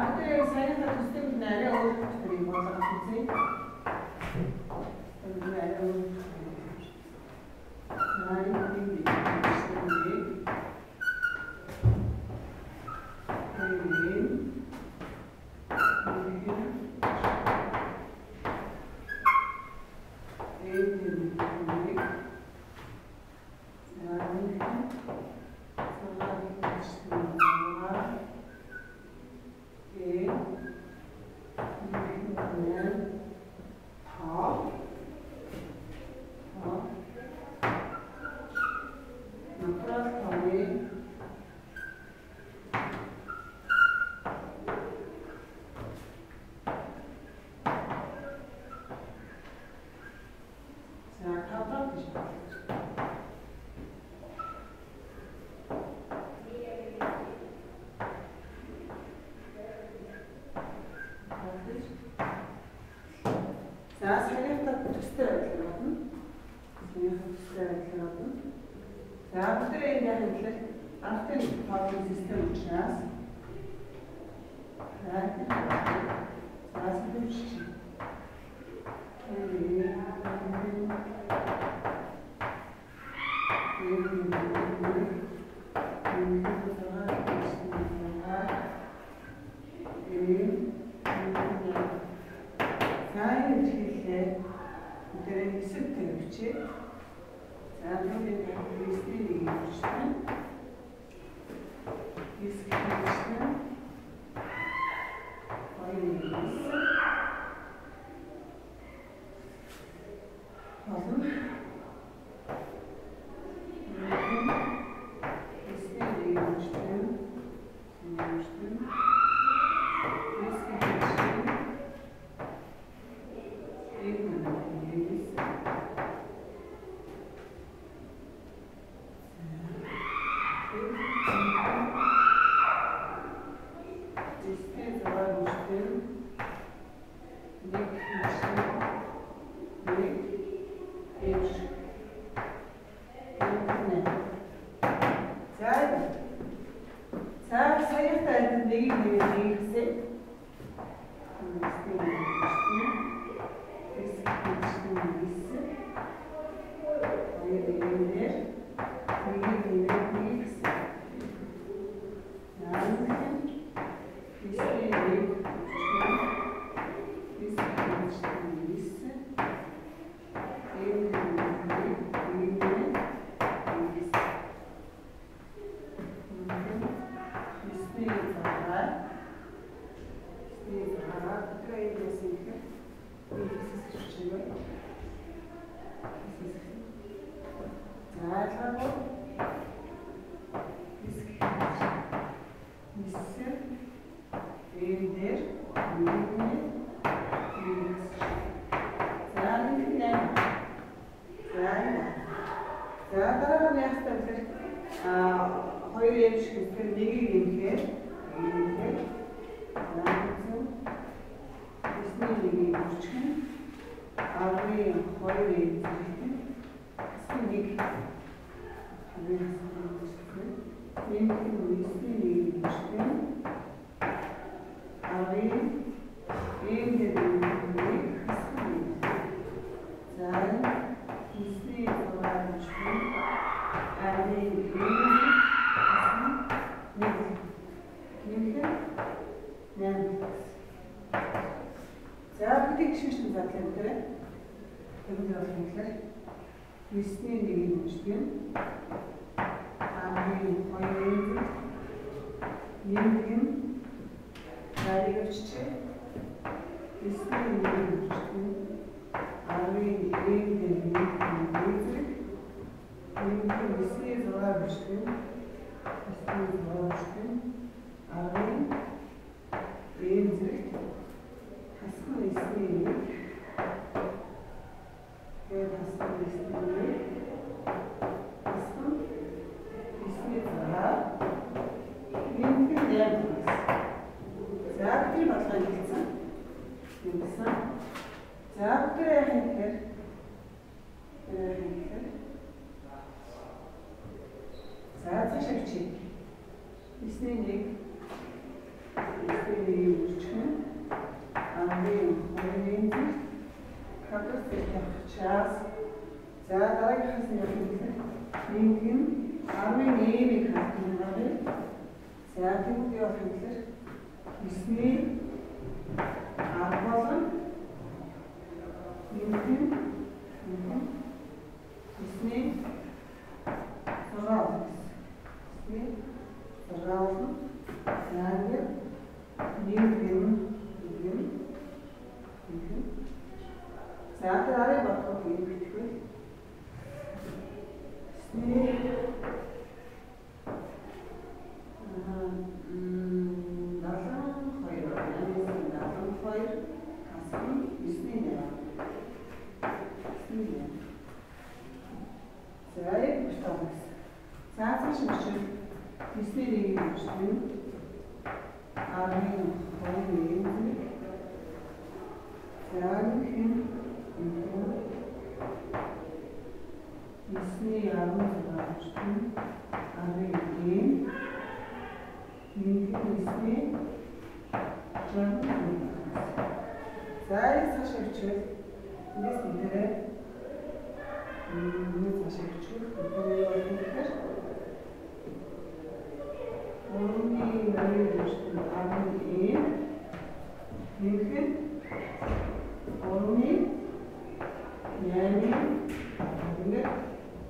бид саяхан төстэй нь арай өөр төрлийн бодлого үзье. Тэр арай өөр. За энэ нэг За саяхтай төстэй байдлаар бодно. Саяхтай төстэй байдлаар бодно. За бид энэ яг хэлэх анхны тоолын систем учраас за сэдвч За цааш авчи. 9-ний 1 9-ний 1 дараагийнхаас нь явах юм гэхээр нэг нь 10-ын m-ийг хангах юм байна. За тэгвэл юу болох юм гэхээр 9-ний 10 болон нэг нь 9-ний 6 болно. 9-ний 6 болно. За ингээд нэг нь нэг. За тэр арыг бодоход юм битгэв. 9-ний 72 хасах нь 9-ний 8. 9-ний 8. За яг биш таа гэсэн. За цааш бичвэл 9-ний 1-ийг бичвэн 10-ын 2-ын 1. За энэ 9-ний 16 бичвэн 10-ын 1. 9-ний 61. За энэ цааш бичвэл эндээс нэрээ энэ цааш бичвэл бидний юу болох гэхээр 3-ны 1 бичвэл 10-ын нэмэх нь 3-ны 8-ын ингээд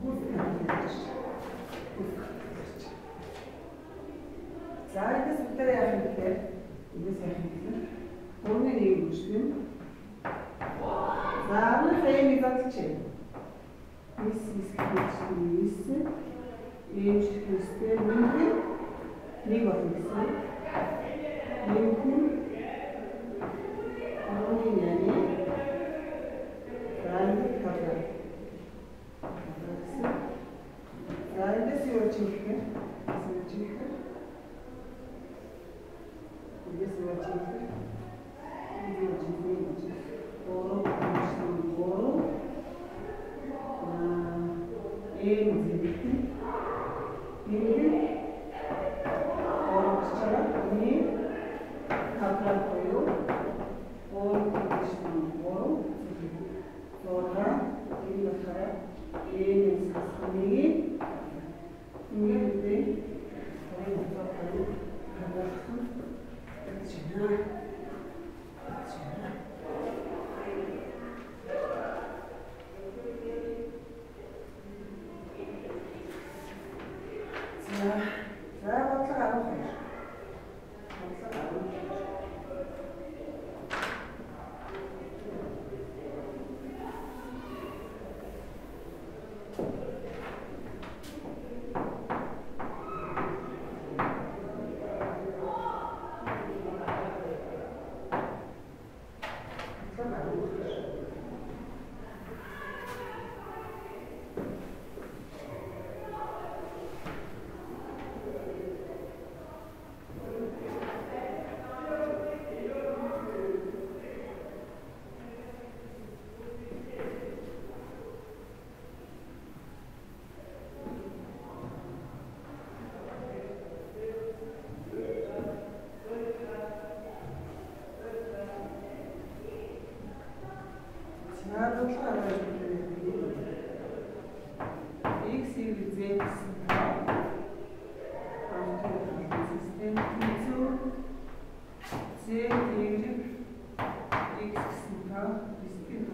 гүйцэтгэх. За эндээс бүгдээрээ яах юм гэхээр эндээс яах юм гэхээр 3-ны 1 бичвэл за 10-ны 1-ийг задлчих. 9 9 9 ийм шигтэй нэмэх нь 1 болно гэсэн. Нэмэх нь 3-ны 8-ын за ингээд квадрат гэсэн. За эндээс юу ч юм гэхээр эндээс юу ч юм гэхээр юу ч юм 3 3 ийм зэрэгтэй. Энэ 3 1 квадрат буюу 3 3 6 энэ болохоор ийм нэг ингээд бид 2 квадрат гэж байна. За бодлого 12. Бодлого 12. X, Y, Z гэсэн систем тэнцүү Z, Y, X гэсэн тоо систем.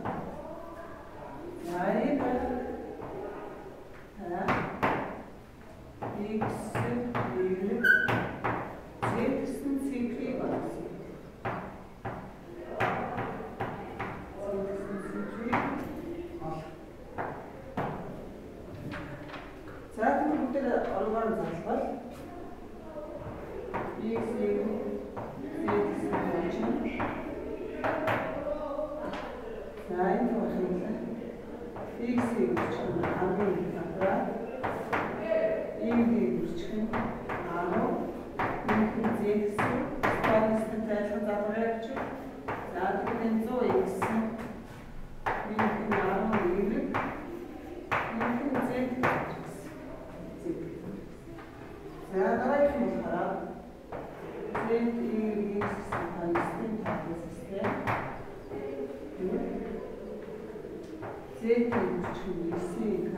За энэ X, Y, Z гэсэн цифрийг олсон. За тэгвэл бүгдээр ороогоор задлавал X, Y, Z гэсэн тоо чинь за энэ болохоор X-ийг үржих нь 10-ын квадрат, Y-ийг үржих нь 10, нэмэх нь Z гэсэн тооны тайлбар задлага явуучих. За тэгвэл энэ 100x нэмэх нь 10 Y нэмэх нь Z гэсэн. За дараагийнх нь болохоор Z, Y, X гэсэн тооны тооны систем. Z үржих нь 9-ийн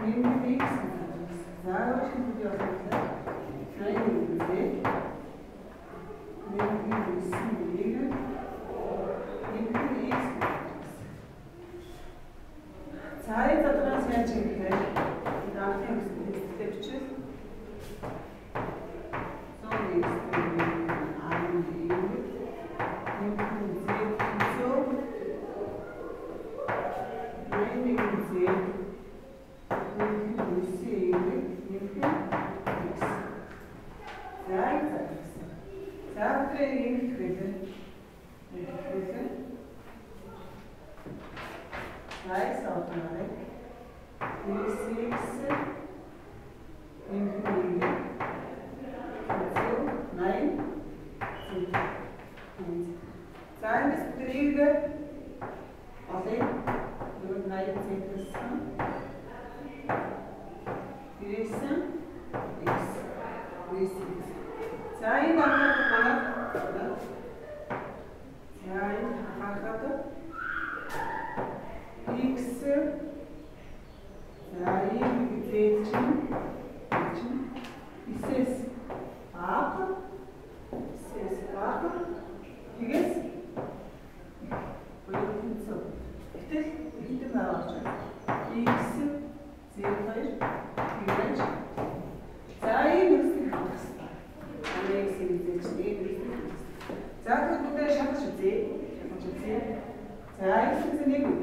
Нэмэх x. За өөрчлөлт юу болох вэ? 81 z нэмэх 9 y нэмэх x. За энэ тодорхойлол яаж юм гэхээр анхны үсгэлтэй бичвэл 100 x 11 нэмэх z 81 z нэмэх 9 y нэмэх x. За энэ гэсэн. За бидний ингэх байлаа. Ингэх байлаа. За x авах. 9x нэмэх y 80 z. За эндээс бид y-г олъё. 80 z гэсэн. 99 x 9 x. За энэ манай за энэ харахад x за y z чинь 9-с бага 9-с бага тэгээс буюу тэнцүү. Гэтэл хэдэн авч байна? X z 2 тэгэж за энэ үсгийг хангах хэрэгтэй. X z чинь энэ үсгийг хангах хэрэгтэй. За тэгвэл бүгдээ шалгаж үзье. Шалгаж үзье. За x з 1 үе.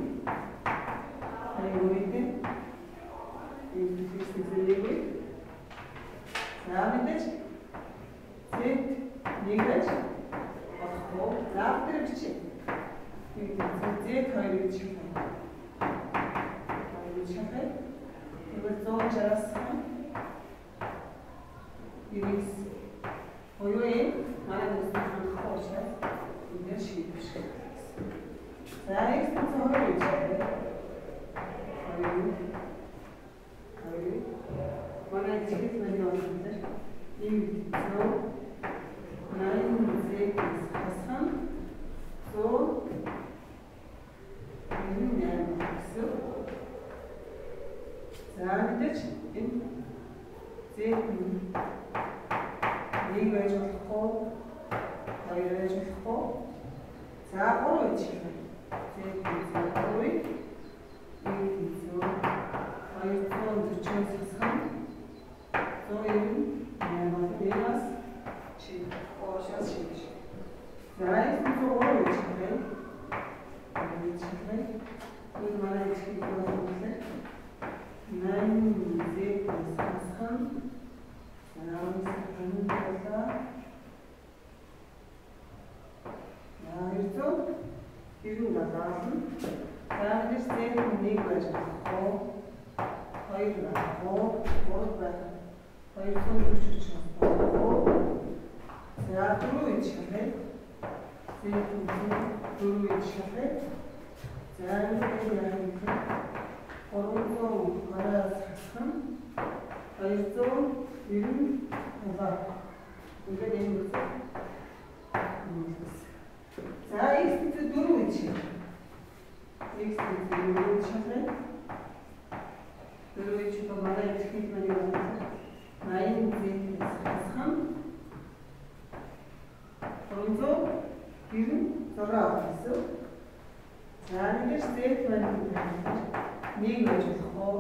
1 үе. X з 1 үе. За мэдээж z 1 гэж болохгүй. За тэр бичээ. Z 2 гэж шалгах. 2 гэж шалгах. Тэгвэл 160-аас 99 буюу энэ манай нүсний хангах учраас энэ шийдвэр шиг гэсэн. За x 2 гэж шалгах. 2 2 манай чиглэл маань юу болох вэ? 1 180 z хасах 100 98 гэсэн. За мэдээж энэ z 1 байж болохгүй, 2 байж болохгүй. За 3 гэж хэлнэ. Z 3 1 240-аас хасах 198 бол энэ бас шийдэх шийдэж. За энэ 3 гэж хэлнэ. 3 гэж хэлнэ. Энэ манай чиглэл болох 8 z хасах 17 297 болно. За бид z 1 байж болохгүй, 2 байхгүй, 3 байх, 240 болохгүй. За 4 гэж хэлнэ. Z 4 гэж хэлнэ. За энэ яах вэ? 320-аас хасах 297. Ингээд энэ үзэх. За x 4 гэж хэлнэ. X 4 гэж хэлнэ. 4 гэж бол манай ихэнх маань юу вэ? 80 z хасах 396 гэсэн. За нэгээс z маань 1 байж болохгүй,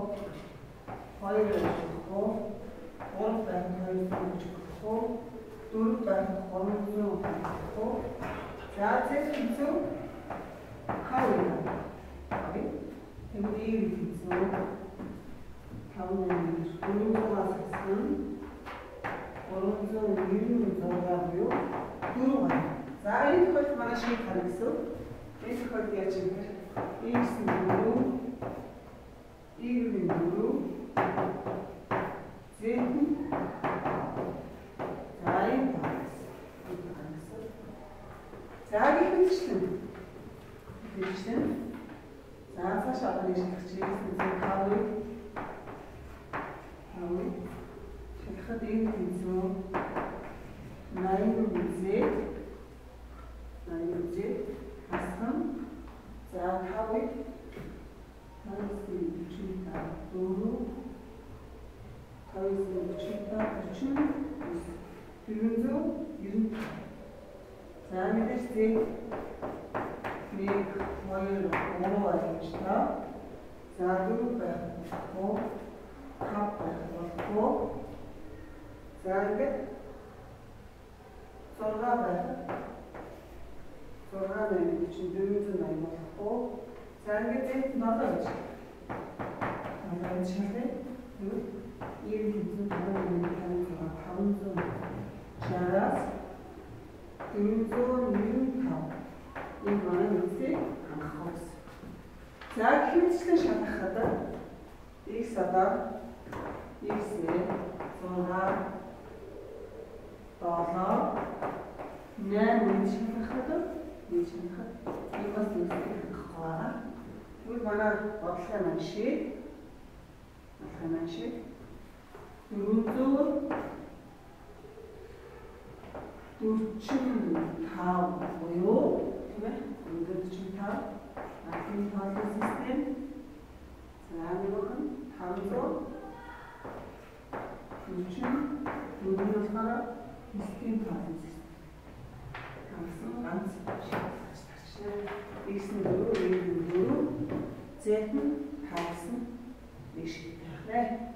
2 байж болохгүй, 3 байх 240 болохгүй, 4 байх 300 болохгүй. За z тэнцүү 5 юм. Тэгвэл y тэнцүү 5 400-аас хасах 396 буюу 4 байна. За энэ тохиолдолд манай шийдэл харна гэсэн. Энэ тохиолдолд яаж юм бэ? X нь 4, Y нь 4, Z нь за энэ 5 гэсэн. За гэх мэтчлэн. За цаашаа одоо нэг шалгах чи X нь 5 5 шалгахад энэ тэнцүү 80 Z 80 Z хасах за 5-ыг 5 45 4 5 45 49 495. За мэдээж Z 1 2 3 гэж та. За 4 байх болохгүй, 5 байх болохгүй. За ингээд 6 байх. 6 8 чинь 480 болохгүй. За ингээд Z 7 гэж. 7 гэж шалгая. Тэгвэл 90 5 5 560-аас 495 энэ манай үндсийг хангах гэсэн. За хэмжлэн шалгахад x одоо x 6 7 8 үнд шалгахад энэ шалгахад энэ бас үндсийг хангах байгаа. Тэгвэл манай бодлогын маань шид 445 буюу тийм ээ 445 анхны тооллын систем. За нөгөөх нь 544 нь болохоор систем тооллын систем. Хангасан ганц шалгаж тарчнаа. X нь 4, Y нь 4, Z нь 5 гэсэн нэг шийдэх нэ.